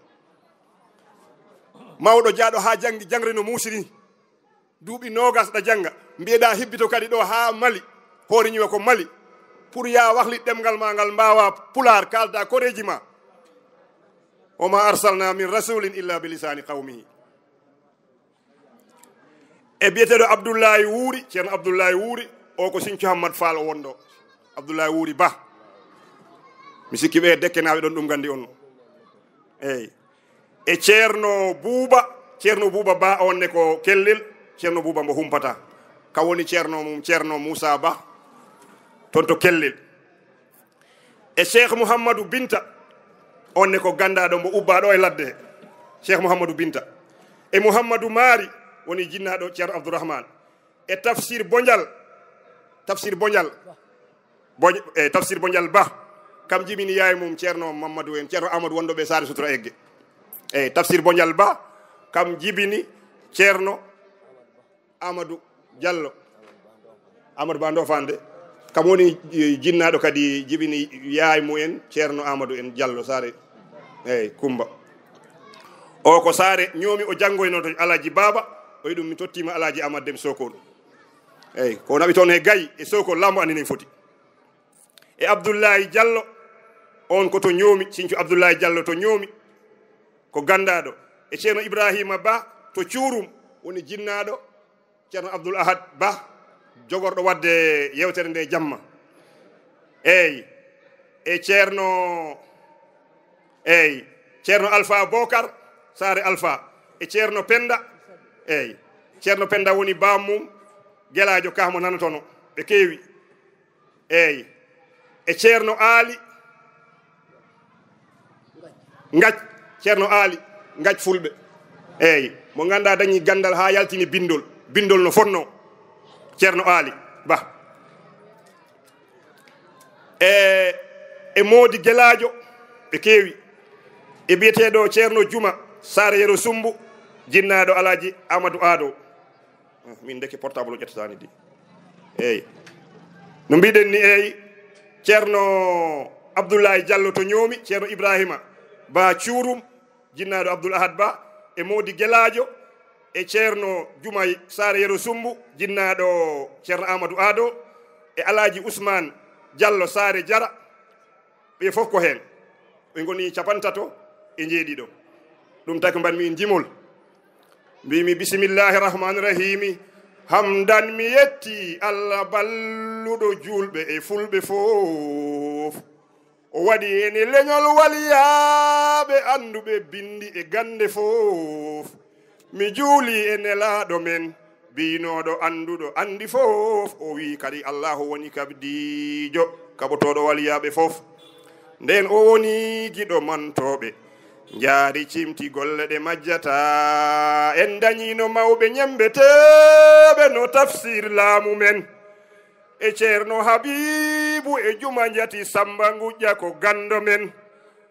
Mawɗo jaaɗo haa janngi, jangre no muusiri. Duuɓi noogas ɗa jannga. Mbiyeɗaa hibbito kadi ɗo haa Mali. Hoore ñiwa ko Mali. Pour yaa wahlit ɗemngal ma ngal mbaawa Pulaar kaalda koreeji ma. Wa ma arsalna min rasulin illa bi lisaani qawmihi. E biyeteeɗo Abdullahi Wuuri, Ceerno Abdullahi Wuuri, o ko Sinthiou Hammat Fall o wonɗo. Abdullahi Wuuri Ba. Mi sikki ɓe Dekkenaaɓe ɗon ɗum nganndi on. Eey. E Ceerno Buuba, Ceerno Buuba Ba on ne ko Kellel, Ceerno Buuba mbo humpata. Ka woni Ceerno mum, Ceerno Muusa Ba, toon to Kellel. E Cheikh Mouhamadou Binta, on ne ko ganndaaɗo mbo ubbaa ɗo e ladde. Cheikh Mouhamadou Binta. E Mouhamadou Maari, woni jinnaaɗo Ceerno Abdourahmane. E Tafsir Bonjal, Tafsir Bonjal, Boj-, e Tafsir Bonjal Ba, kam jibini yaay mum Ceerno Mamadou en, Ceerno Amadou wonɗo ɓe Saare Sutura Egge. E Tafsir Bonjal Ba, kam jibini Ceerno Amadou Diallo, Amadou Ba Ndofande, kam woni, eh, jinnaaɗo kadi jibini yaay mumen, Ceerno Amadou en Diallo Saare, eey, Kumba. O ko Saare ñoomi, o janngoyno to Alaaji Baaba, o wi ɗum mi tottiima Alaaji Amadou Dem Sokone. Eey, ko naɓi toon he Gayi e Sokone, laamɗo anndi no foti. E Abdullahi Diallo, on ko to ñoomi, Sinthiou Abdullahi Diallo to ñoomi, ko ganndaaɗo. E Ceerno Ibrahima Ba to Cuurum, woni jinnaaɗo Ceerno Abdoul Ahad Ba, jogorɗo waɗde yeewtere nde jamma. Eey. E Ceerno, eey, Ceerno Alfa Bokar, Saare Alfa, e Ceerno Penda, eey, Ceerno Penda woni bammum, Gelaajo Kah mo nanotono, ɓe keewi, eey, e Ceerno Aali Ngac, Ceerno Aali Ngac Fulɓe, eey, mo ngannduɗaa dañi ganndal haa yaltini binndol, binndol no fotnoo, Ceerno Aali Bah. E, e Moodi Gelaajo, ɓe keewi. E biyeteeɗo Ceerno Juma Saare Yero Sumbu, jinnaaɗo Alaaji Amadou Ado. Min ndeke portable o ƴettataani di. Eey. No mbiɗen ni, eey, Ceerno Abdoulaye Diallo to Ñoomi, Ceerno Ibrahima Ba Cuurum, jinnaaɗo Abdoul Ahad Ba, e Moodi Gelaajo, e Ceerno Jumay Saare Yero Sumbu, jinnaaɗo Ceerno Amadou Ado, e Alaaji Ousmane Diallo Saare Jara, ɓe fof ko heen. Ɓe ngoni capantato e njeeɗiɗo. Ɗum taki mbaɗmi jimol. Mbimi, bisimillahi rahmani rahimi. Hamdan, mi yetti Allah balluɗo juulɓe e fulɓe fof. O waɗi ene leñol waliyaaɓe annduɓe binndi e gannde fof. Mi juuli e nelaaɗo men, biynooɗo annduɗo anndi fof. O wiyi kadi Allahu woni kabdiijo, kaɓotooɗo waliyaaɓe fof. Nden o woni giɗo mantooɓe, njaari cimti golle ɗe majjata. En dañiino mawɓe ñemmbeteeɓe no tafsir laamu men. E Ceerno Habiibu e Juma Njati, Samba Nguƴƴa ko ganndo men,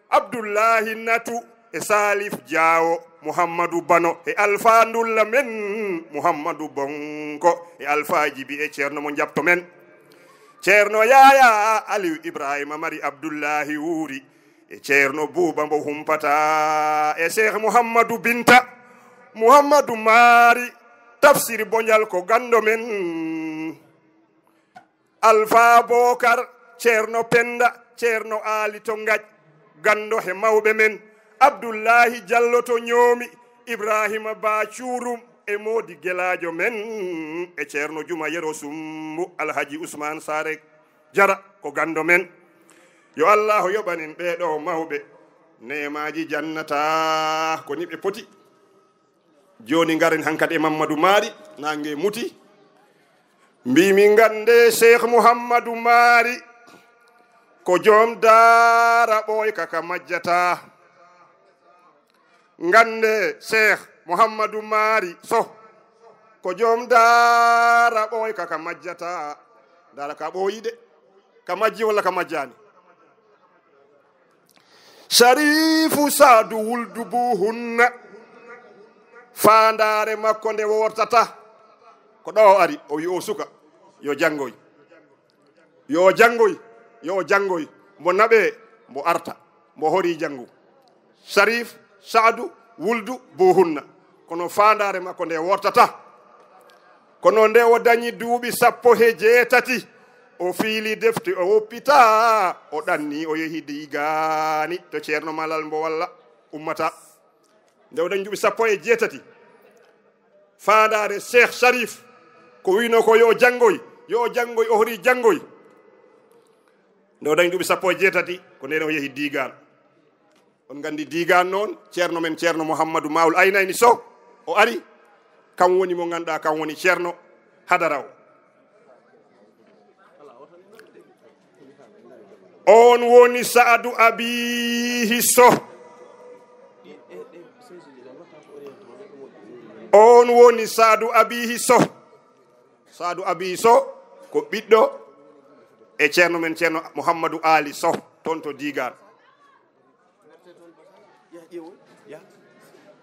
Abdullaahi Natu e Saalif Jaawo, Muhammadu Bano e Alfaa Ndulla men, Muhammadu Bonko e Alfaa Jibi e Ceerno mo njaɓto men, Ceerno Yaaya Aliw Ibraahiima Mari Abdullaahi Wuuri e Ceerno Buuba mbo humpata e Seex Muhammadu Binta, Muhammadu Maari, Tafsir Boñal ko ganndo men. Alfa Bokar, Ceerno Penda, Ceerno Aali to Ngac, ganndo he mawɓe men, Abdullaahi Jallo to Ñoomi, Ibraahiima Ba Cuurum e Moodi Gelaajo men, e Ceerno Juma Yero Sumbu, Alhaji Usmaan Saare Jara ko ganndo men. Yo Allaahu yoɓan en ɓee ɗoo mawɓe neemaaji jannata, ko ni ɓe poti. Jooni ngaren hankadi e Mammadu Maari, naange muti. Mbiimi ngannde Cheikh Mouhamadou Maari ko joom daara ɓooyka ka majjata. Ngannde Cheikh Mouhamadou Maari Soh ko joom daara ɓooyka ka majjata. Daara ka ɓooyi de. Ka majji walla ka majjaani? Sharifu Saadu wuldu Buhunna, faandaare makko nde wortata, ko ɗo o ari, o wi o suka, yo janngoy, yo janngoy, yo janngoy, mbo naɓe, mbo arta, mbo hori janngu. Sharif Saadu wuldu Buhunna, kono faandaare makko nde wortata. Kono nde o dañi duuɓi sappo he jeetati, o fiili defte, o woppita, o ɗanni, o yehi Digaani to Ceerno Malal mbo walla ummata. Nde o dañi duuɓi sappo e jeetati, faandaare Cheikh Sharif, ko wino ko yo janngoy, yo janngoy, o hori janngoy. Nde o dañi duuɓi sappo e jeetati, ko nden o yehi Digaan. On nganndi Digaan noon, ceerno men, Ceerno Mouhamadou Maawul Aynayni Soh, o ari, kam woni mo ngannduɗaa, kam woni ceerno hadara o. On woni Saadu Abiihi Soh. On woni Saadu Abiihi Soh. Saadu Abiihi Soh ko ɓiɗɗo e ceerno men, Ceerno Mouhamadou Aali Soh, toon to Digaan.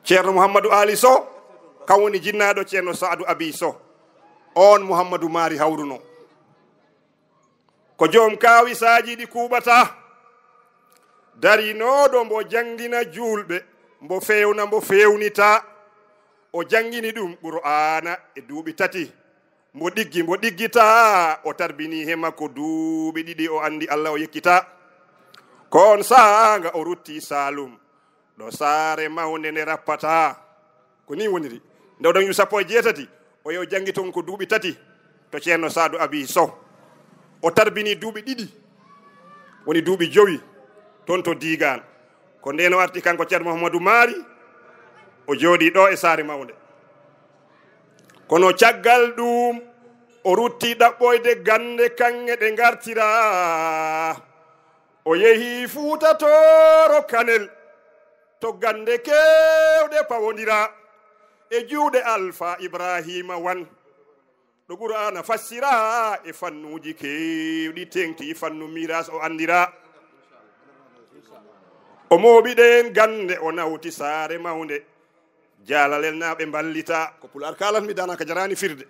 Ceerno Mouhamadou Aali Soh, kam woni jinnaaɗo Ceerno Saadu Abiihi Soh. On Mouhamadou Maari hawruno. Ko joom kaawisaaji ɗi kuuɓata, darinooɗo mbo janngina juulɓe, mbo feewna, mbo feewnita. O janngini ɗum Qur'aana e duuɓi tati. Mbo ɗiggi, mbo ɗiggita, o tarbini he makko duuɓi ɗiɗi, o anndi Allah, o yekkita. Ko on saanga o rutti Saalum, ɗo saare mawnde nde rappata. Ko ni woniri. Nde o dañi sappo e jeetati, o yehi o janngi toon ko duuɓi tati to Ceerno Saadu Abiihi Soh. O tarbini duuɓi ɗiɗi. Woni duuɓi jowi toon to Diigaan. Ko ndeen o arti kanko Ceerno Muhammadu Maari, o jooɗii ɗo e saare mawnde. Kono caggal ɗuum, o rutti ɗaɓɓoyde gannde kaŋŋe ɗe ngartiraa. O yehi Fuuta Tooro Kanel, to gannde keewɗe pawondiraa e juuɗe Alfa Ibraahiima Wan. Ɗo Qur'aana fassiraa e fannuuji keewɗi, teeŋti fannu miiraas o anndiraa. O mooɓi ɗeen gannde, o nawti saare mawnde. Jaalalelnaaɓe mballitaa. Ko Pulaar kaalatmi, daanaka jaraani firde.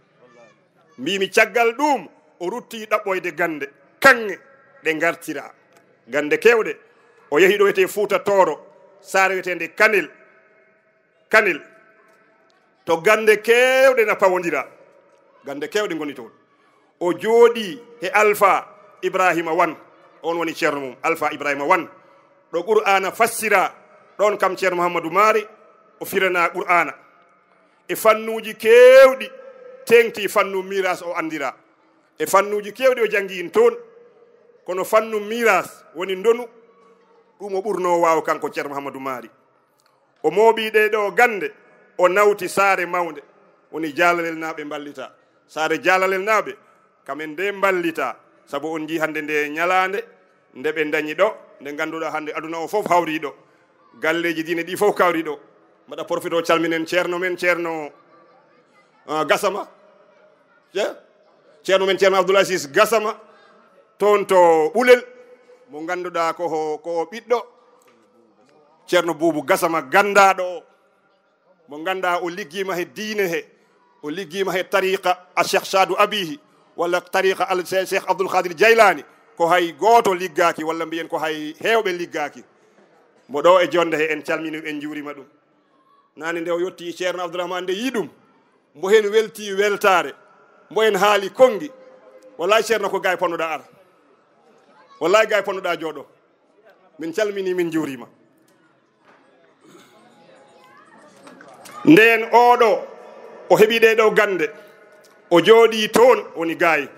Mbiimi caggal ɗuum, o rutti ɗaɓɓoyde gannde kaŋŋe ɗe ngartiraa. Gannde keewɗe, o yehi ɗo wiyetee Fuuta Tooro, saare wiyeteende Kanel. Kanel, to gannde keewɗe na pawondira, gannde keewɗe ngoni toon. O jooɗii he Alfa Ibraahiima Wan, oon woni ceerno mum, Alfa Ibraahiima Wan. Ɗo Qur'aana fassiraa, ɗoon kam Ceerno Muhammadu Maari, o firanaa Qur'aana. E fannuuji keewɗi, teeŋti fannu miiraas o anndiraa. E fannuuji keewɗi o janngi in toon, kono fannu miiraas woni ndonu, ɗum o ɓurnoo waaw kanko Ceerno Muhammadu Maari. O mooɓii ɗee ɗoo gannde, o nawti saare mawnde, woni Jaalalelnaaɓe mballitaa. Saare Jaalalelnaaɓe, kam en nde mballitaa, sabu on njii hannde nde ñalaande, nde ɓe ndañi ɗo, nde ngannduɗaa hannde aduna o fof hawrii ɗo. Galleeji diine ɗi fof kawri ɗo. Mbaɗa profito calminen ceerno men, Ceerno, ah, Gasama. Ce-, Ceerno men, Ceerno Abdoul Aziz Gasama, toon to Ɓulel, mo ngannduɗaa ko ho-, ko o ɓiɗɗo Ceerno Buubu Gasama ganndaaɗo o, mo ngannduɗaa o liggiima he diine he, o liggiima he tariqa a Cheikh Saadu Abihi, walla tariqa al Che-, Cheikh Abdoul Khadir Jaylaani, ko hay gooto liggaaki, walla mbiyen ko hay heewɓe liggaaki. Mo ɗo e jonnde he, en calmini, en njuurima ɗum. Naane nde o yotti Ceerno Abdourahmane nde yii ɗum, mbo heen welti weltaare, mbo heen haali konngi. Wallaay Ceerno, ko gaay ponnoɗaa ara. Wallaay gaay ponnoɗaa jooɗo. Min calmini, min njuurima. Ndeen oɗo, o heɓi ɗee ɗo gannde. O jooɗii toon, woni gaay.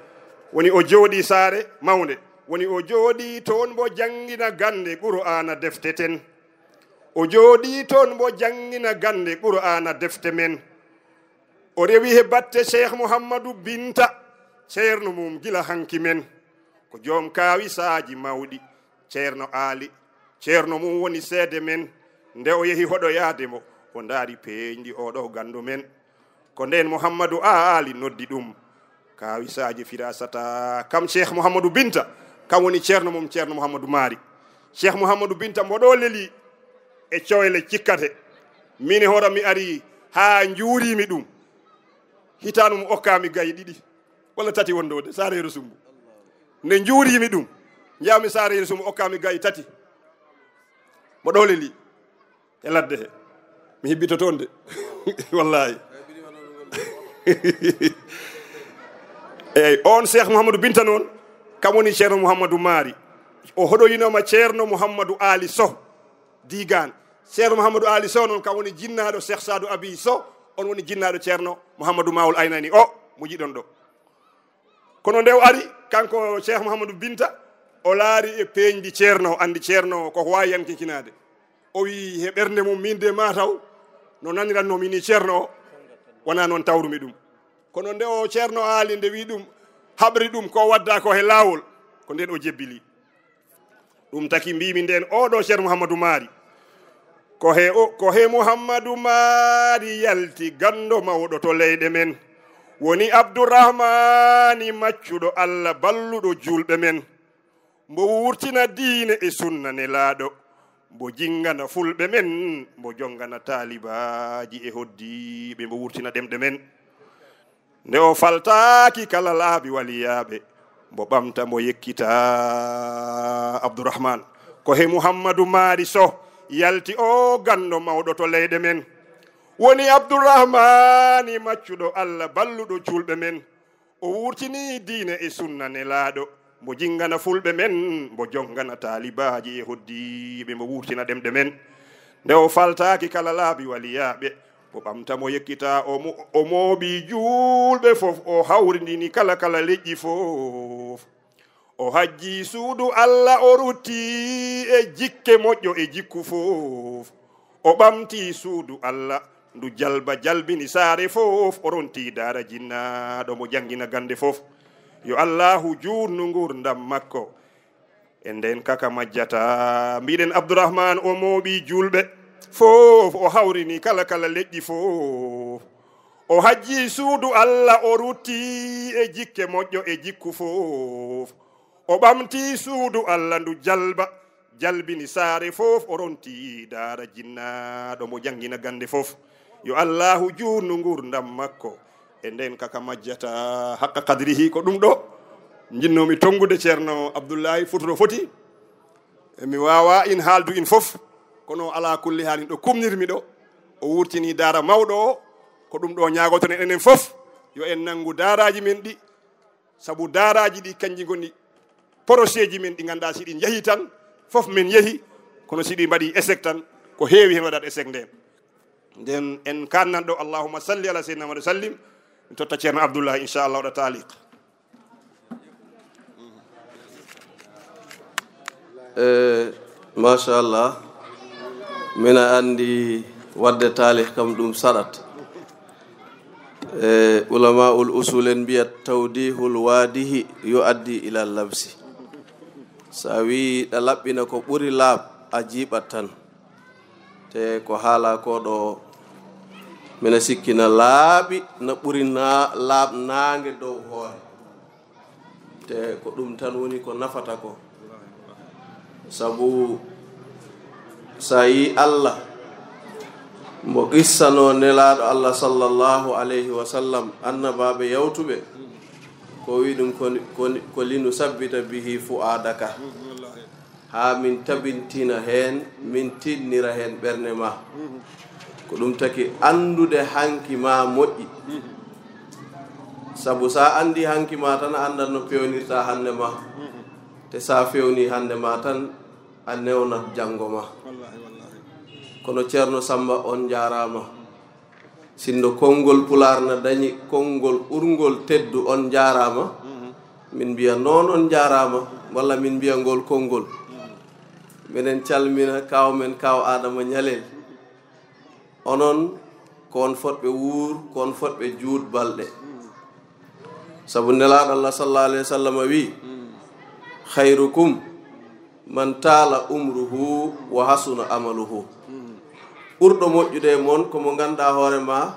Woni o jooɗii saare mawnde. Woni o jooɗii toon mbo janngina gannde Qur'aana defte ten. O jooɗii toon mbo janngina gannde Qur'aana defte men. O rewi he batte Cheikh Mouhamadou Binta, ceerno mum gila hanki men. Ko joom kaawisaaji mawɗi, Ceerno Aali, ceerno mum woni seede men. Nde o yehi hoɗo yaade mo, o ndaari peeñɗi oɗo ganndo men. Ko ndeen Mouhamadou Aali noddi ɗum kaawisaaji firasata. Kam Cheikh Mouhamadou Binta, kam woni ceerno mum, Ceerno Mouhamadou Maari. Cheikh Mouhamadou Binta, mbo ɗo leli e coyle cikkate. Min e hoore mi ari haa njuurimi ɗum. Hitaanu mo okkaami gayi ɗiɗi walla tati wondoode Saareeru Sumbu. Nde njuurimi ɗum, njaami Saareeru Sumbu, okkaami gayi tati. Mbo ɗo leli e ladde he. Mi hibbito toon de. Wallahi. Eyyi, on Cheikh Mouhamadou Binta noon, kam woni Ceerno Mouhamadou Maari. O hoɗoyinooma Ceerno Mouhamadou Aali Soh, Digaan. Ceerno Mouhamadou Aali Soh noon, kam woni jinnaaɗo Cheikh Saadu Abi Soh, on woni jinnaaɗo Ceerno Mouhamadou Mawol Aynani o, mo jiɗon ɗo. Kono nde o ari, kanko Cheikh Mouhamadou Binta, o laari e peeñdi Ceerno, o anndi Ceerno ko waawi yankinkinaade. O wi he ɓernde mum, min de mataw no naniranno mi ni Ceerno o, wonaa noon tawrumi ɗum. Kono nde o Ceerno Aali nde wi ɗum, haɓri ɗum ko wadda ko he laawol, ko ndeen o jebbili. Ɗum taki mbiimi ndeen, oɗo Ceerno Mouhamadou Maari, ko he o, ko he Mouhamadou Maari yalti ganndo mawɗo to leyɗe men. Woni Abdourahmani maccuɗo Allah balluɗo juulɓe men. Mbo wurtina diine e sunna nelaaɗo. Mbo jinngana fulɓe men, mbo jonngana taalibaaji e hoddiiɓe, mbo wurtina ɗemɗe men. Nde o faltaaki kala laabi waliyaaɓe, mbo ɓamta, mbo yekkita Abdourahmane. Ko he Mouhamadou Maari Soh yalti o ganndo mawɗo to leyɗe men. Woni Abdourahmani maccuɗo Allah balluɗo juulɓe men. O wurtini diine e sunna nelaaɗo, mbo jinngana fulɓe men, mbo jonngana taalibaaji e hoddiiɓe, mbo wurtina ɗemɗe men. Nde o faltaaki kala laabi waliyaaɓe, mbo ɓamta, mbo yekkita, o mo-, o mooɓi juulɓe fof, o hawrindini kala, kala leƴƴi fof. O hajji suudu Alla, o rutti e jikke moƴƴo e jikku fof. O ɓamti suudu Alla, ndu jalba jalbini saare fof. O ronti daara jinnaaɗo mo janngina gannde fof. Yo Allaahu juutnu nguurndam makko. E ndeen kaka majjata, mbiɗen Abdourahmane o mooɓi juulɓe fof, o hawrini kala kala leƴƴi fof. O hajji suudu Alla, o rutti e jikke moƴƴo e jikku fof. O ɓamti suudu Alla ndu jalba, jalbini saare fof, o ronti daara jinnaaɗo mo janngina gannde fof. Yo Allaahu juutnu nguurndam makko. E ndeen kaka majjata haqqa qadrihi, ko ɗum ɗo njinnoomi tonngude Ceerno Abdullahi Fuuta no foti. E mi waawaa in haaldu in fof, kono alaa kulli haal in ɗo kumnirmi ɗo, o wurtini daara mawɗo o, ko ɗum ɗo ñaagotoɗen enen fof, yo en nanngu daaraaji men ɗi, sabu daaraaji ɗi kanji ngoni porosieji men ɗi ngannduɗaa si ɗi njahi tan, fof men yehi, kono si ɗi mbaɗi échec tan, ko heewi heen waɗat échec ndeen. Ndeen en kaannan ɗo, Allahumma salli ala sayyidina Muhammad wa sallim, mi totta Ceerno Abdullahi, inchallah, waɗa taaliq. E machallah, mina anndi waɗde taalih kam ɗum saɗat. E ulamaul usul en mbiyat tawdihul waadihi yo addi ila labsi. So a wii ɗa laɓɓina ko ɓuri laaɓ, a jiiɓat tan. Te ko haala ko ɗo, mina sikki na laaɓi, na ɓuri na laaɓ naange dow hoore. Te ko ɗum tan woni ko nafata ko. Sabu so a yii Allah mbo qissano Nelaaɗo Allah sallallahu alayhi wa sallam, annabaaɓe yawtuɓe, ko wi ɗum ko, ko, ko linu sabbita bihi fu'aadaka. Haa min tabintina heen, min tiiɗnira heen ɓernde ma. Ko ɗum taki anndude hanki ma moƴƴi. Sabu so a anndi hanki ma tan, a anndan no peewnirta hannde ma. Te so a feewni hannde ma tan, a newnat janngo ma. Kono Ceerno Sammba, on njaaraama. Sinno konngol Pulaar na dañi konngol ɓurngol teddu, on njaaraama, min mbiya noon, on njaaraama, walla min mbiya ngol konngol. Minen calmina kaaw men, kaaw Aadama Ñalel. Onon ko on fotɓe wuur, ko on fotɓe juut balɗe. Sabu Nelaaɗo Allah sallallahu alayhi wa sallam wii, "Khayrukum man taala umruhu wa hasuna amaluhu." Ɓurɗo moƴƴude e mon ko mo ngannduɗaa hoore ma,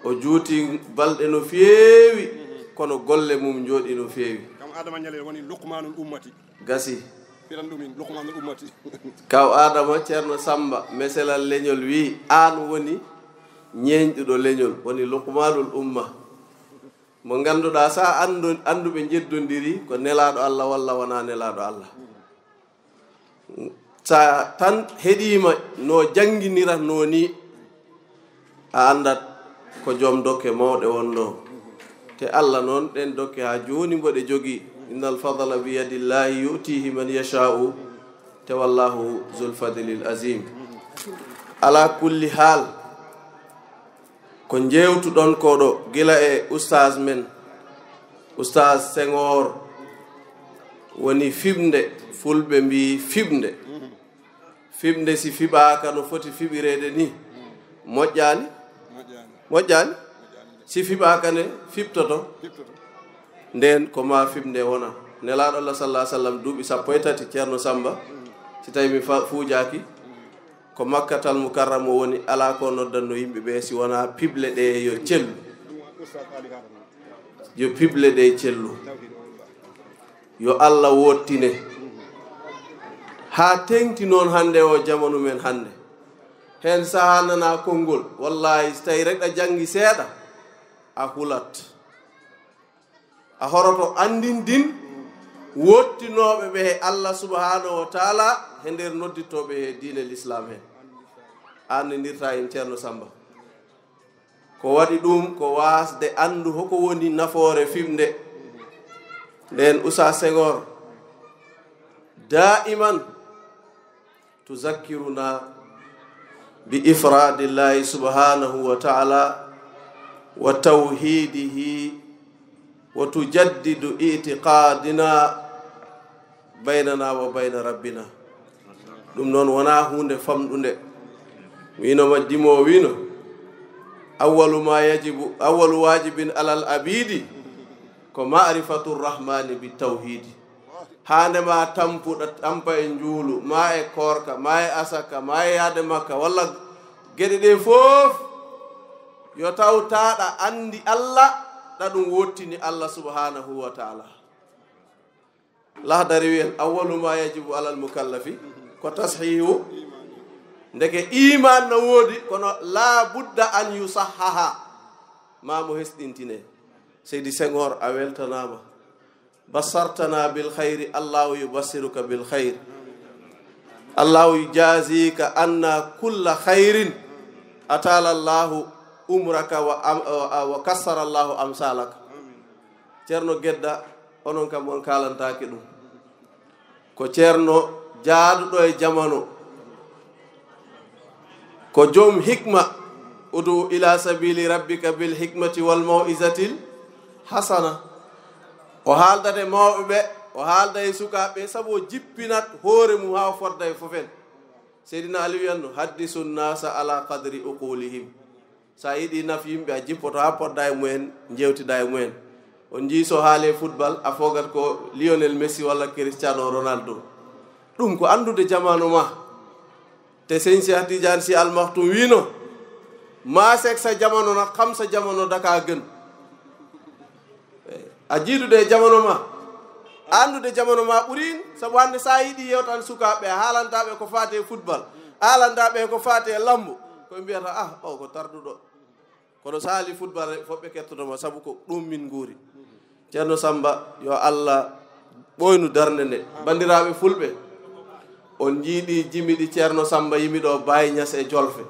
o juuti balɗe no feewi, kono golle mum njooɗi no feewi. Kam Adama Ñalel woni Luqmanul Ummati. Gasi. Firan ɗum in Luqmanul Ummati. Kaw Adama, Ceerno Sammba, meselal leñol wii, aan woni ñeeñɗuɗo leñol, woni Luqmanul Umma. Mo ngannduɗaa, so a anndu-, annduɓe njeddondiri, ko nelaaɗo Allah walla wonaa nelaaɗo Allah. So a tan heɗiima no jannginira noo nii, a anndat ko joom dokke mawɗe won ɗoo. Te Allah noon, ɗeen dokke haa jooni mboɗe jogii. Innal fadla bi yadillahi yu'tihi man yasha'u. Te wallahu zul fadlil azim. Ala kulli haal, ko njeewtuɗon ko ɗo, gila e ustaas men, ustaas Senghor, woni fiɓnde, fulɓe mbii fiɓnde. Fiɓnde si fiɓaaka no foti fiɓireede ni, moƴƴaani? Moƴƴaani. Si fiɓaaka ne, fiɓtoto? Ndeen ko ma fiɓnde wona. Nelaaɗo Allah sallallahu alaihi wasallam duuɓi sappo e tati, Ceerno Sammba, si tawi mi fa-, fuujaaki, ko Makkatal Mukarrama woni, alaa ko noddanno yimɓe ɓe si wonaa piɓle ɗe yo cellu. Yo piɓle ɗe cellu. Yo Allah woottine. Haa teŋti noon hannde o jamanu men hannde. Heen sahaa nana konngol, wallaahi, so tawi rek a janngi seeɗa, a hulat. A horoto anndindin wottinooɓe ɓe he Allah subhanahu wa taala he nder noddittooɓe he diine l'islam he. Anndindirta en Ceerno Sammba. Ko waɗi ɗum ko waasde anndu hoko woni nafoore fiɓnde. Ndeen Usa Senghor, daiman tuzakkiruna bi ifradillahi subhanahu wa taala wa tawhidihi wa tujaddidu itiqadina baynana wa bayna rabbina. Ɗum noon wonaa huunde famɗunde. Wiino ma, dimo wiino, awwalu ma yajibu, awwalu wajibin alal abidi ko ma'rifatu rahmani bi tawhidi. Haande ma tampuɗa, tampa e njuulu, ma e koorka, ma e asaka, ma e yaade makka, walla geɗe ɗe fof, yo taw taɗa anndi Allah, ɗa ɗum wottini Allah subhanahu wa ta'ala. Lahdari wiyen, awwalu ma yajibu alal mukallafi ko tashihu. Ndeke iman no woodi, kono la budda an yusahhaha. Ma mo hesɗintine. Seydi Senghor, a weltanaama. Bassartana bil khayri, Allahu yubassiruka bil khayr. Allahu yujazika anna kulla khayrin. Atala Allahu umraka wa am-, wa, wa kassara Allahu amsalaka. Ceerno Gedda, onon kam on kaalantaake ɗum. Ko ceerno jaaduɗo e jamano. Ko joom hikma. Udu ila sabili rabbika bil hikmati wal mau'izatil hasana. O haaldat e mawɓe ɓe, o haalda e sukaaɓe, sabu o jippinat hoore mum haa o fodda e fof en. Seydina Ali wiyanno, "Haddisu nnasa ala qadri uqulihim." So a yiɗi naf yimɓe, a jippoto haa podda e mumen, njeewtida e mumen. On njii so haale football, a foogat ko Lionel Messi walla Cristiano Ronaldo. Ɗum ko anndude jamaanu ma. Te Seydi Cheikh Tidiane Sy Al Maktoum wiino, "Ma seek sa jamono na xam sa jamono daka gën." A jiidude e jamono ma, anndude jamono ma ɓuri in, sabu hannde sa yiɗi yewtan sukaaɓe, a haalanta ɓe ko faati e football, a haalanta ɓe ko faati e lambo, ko ɓe mbiyata, "Ah, o ko tarduɗo." Kono so haali football rek, fof ɓe kettoto ma, sabu ko ɗum min nguuri. Ceerno Samba, yo Allah ɓooynu darnde nde. Banndiraaɓe fulɓe, on njii ɗi jimi ɗi Ceerno Samba yimi ɗo Baye Niass e Jolfe.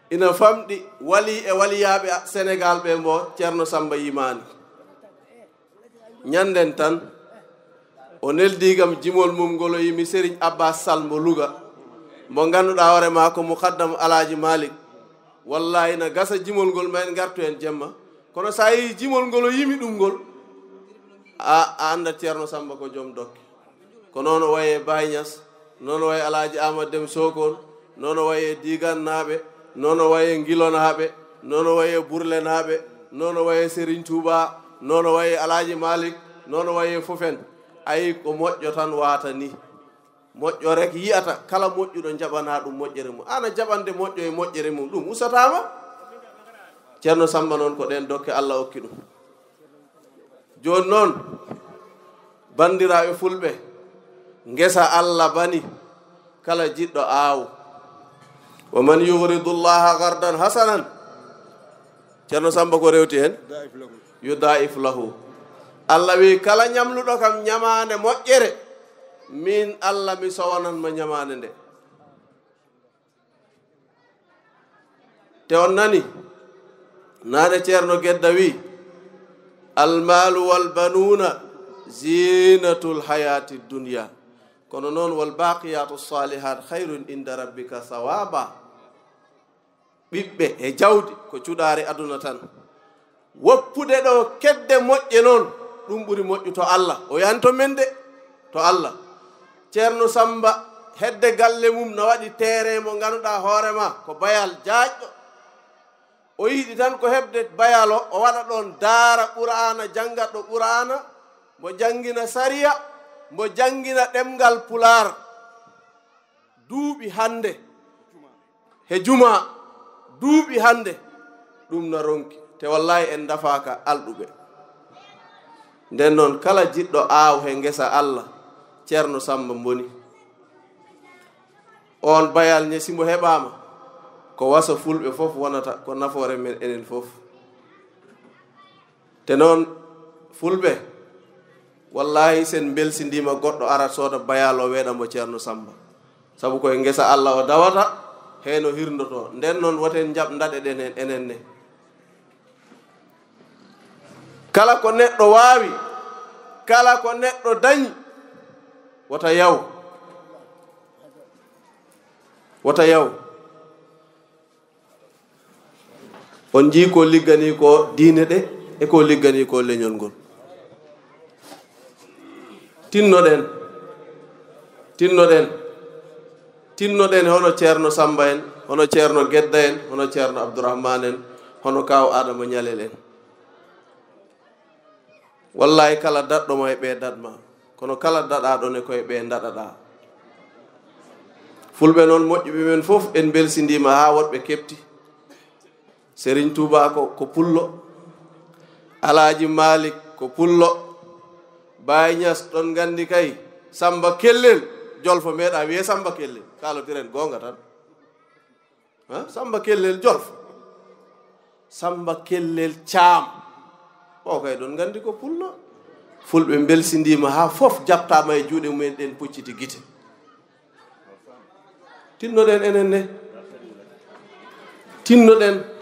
Ina famɗi wali e waliyaaɓe Senegaal ɓe mbo Ceerno Samba yimaani. Ñannden tan, o neldi kam jimol mum ngol o yimi Serigne Abbas Sall mbo Louga, mbo ngannduɗaa hoore maa ko muqaddam Alaaji Malik. Wallahi, na gasa jimol ngol ma en ngartu heen jemma. Kono so a yii jimol ngol o yimi ɗum ngol, a, a anndat Ceerno Samba ko joom dokke. Ko noon o wayi e Baye Niass, noon o wayi e Alaaji Amadou Dem Sokone, noon o wayi e Diigannaaɓe, noon o wayi e Ngilonaaɓe, noon o wayi e Burlenaaɓe, noon o wayi e Serigne Touba, noon o wayi e Alaaji Malik, noon o wayi e fof en. Ayi, ko moƴƴo tan waata ni. Moƴƴo rek yiyata, kala moƴƴuɗo njaɓana ɗum moƴƴere mum. An a jaɓande moƴƴo e moƴƴere mum, ɗum usataama. Ceerno Samba noon ko ɗeen dokke Allah okki ɗum. Jooni noon, banndiraaɓe fulɓe, ngesa Allah bani kala jiɗɗo aaw. "Wa man yuqridu Allaha qardan hasanan." Ceerno Samba ko rewti heen? "Yudaif lahu." Allah wi, "Kala ñamluɗo kam ñamaande moƴƴere, min Allah mi sowanan ma ñamaande nde." Te on nani, naane Ceerno Gedda wi, "Almalu wal banuna zinatul hayati dunya." Kono noon, "Wal baqiyatu salihat khayrun inda rabbika thawaba." Ɓiɓɓe e jawdi ko cuɗaari aduna tan. Woppude ɗo kedde moƴƴe noon, ɗum ɓuri moƴƴu to Allah. O yani to men de, to Allah. Ceerno Samba, hedde galle mum na waɗi terrain mo ngannduɗaa hoore ma ko bayal jaajɗo. O yiɗi tan ko heɓde bayal o, o waɗa ɗoon daara Qur'aana, janngatɗo Qur'aana, mbo janngina sariya, mbo janngina ɗemngal Pulaar. Duuɓi hannde, he juma, duuɓi hannde, ɗum na ronki. Te wallahi en ndafaaka alɗuɓe. Nden noon, kala jiɗɗo aaw he ngesa Allah, Ceerno Samba mboni. Oon bayal ne, si mbo heɓaama, ko wasa fulɓe fof wonata, ko nafoore men enen fof. Te noon, fulɓe, wallahi, sen mbelsindiima goɗɗo ara sooda bayal o weeɗa mbo Ceerno Samba. Sabu koye ngesa Allah o dawata, heen o hirndoto. Nden noon, woten njaɓ ndaɗe ɗen heen enen ne. Kala ko neɗɗo waawi, kala ko neɗɗo dañi, wota yaw. Wota yaw. On njii ko liggani ko diine ɗe, e ko liggani ko leñol ngol. Tinnoɗen, tinnoɗen, tinnoɗen hono Ceerno Samba en, hono Ceerno Gedda en, hono Ceerno Abdourahmane en, hono Kaaw Adama Ñalel en. Wallahi, kala daɗɗo ma e ɓe daɗma, kono kala daɗaɗo ne koye ɓe daɗaɗa. Fulɓe noon, moƴƴuɓe men fof, en mbelsindiima haa woɗɓe keɓti. Serigne Touba ko, ko pullo. Alaaji Malik ko pullo. Baye Niass, ɗon nganndi kay, Samba Kellel Jolfo, meeɗa wiye Samba Kellel. Kaalotiren goonga tan. Ha? Samba Kellel Jolfo. Samba Kellel Caam. O kay, ɗon nganndi ko pullo. Fulɓe mbelsindiima haa fof jaɓtaama e juuɗe mumen, ɗen pucciti gite. Tinnoɗen enen ne. Tinnoɗen.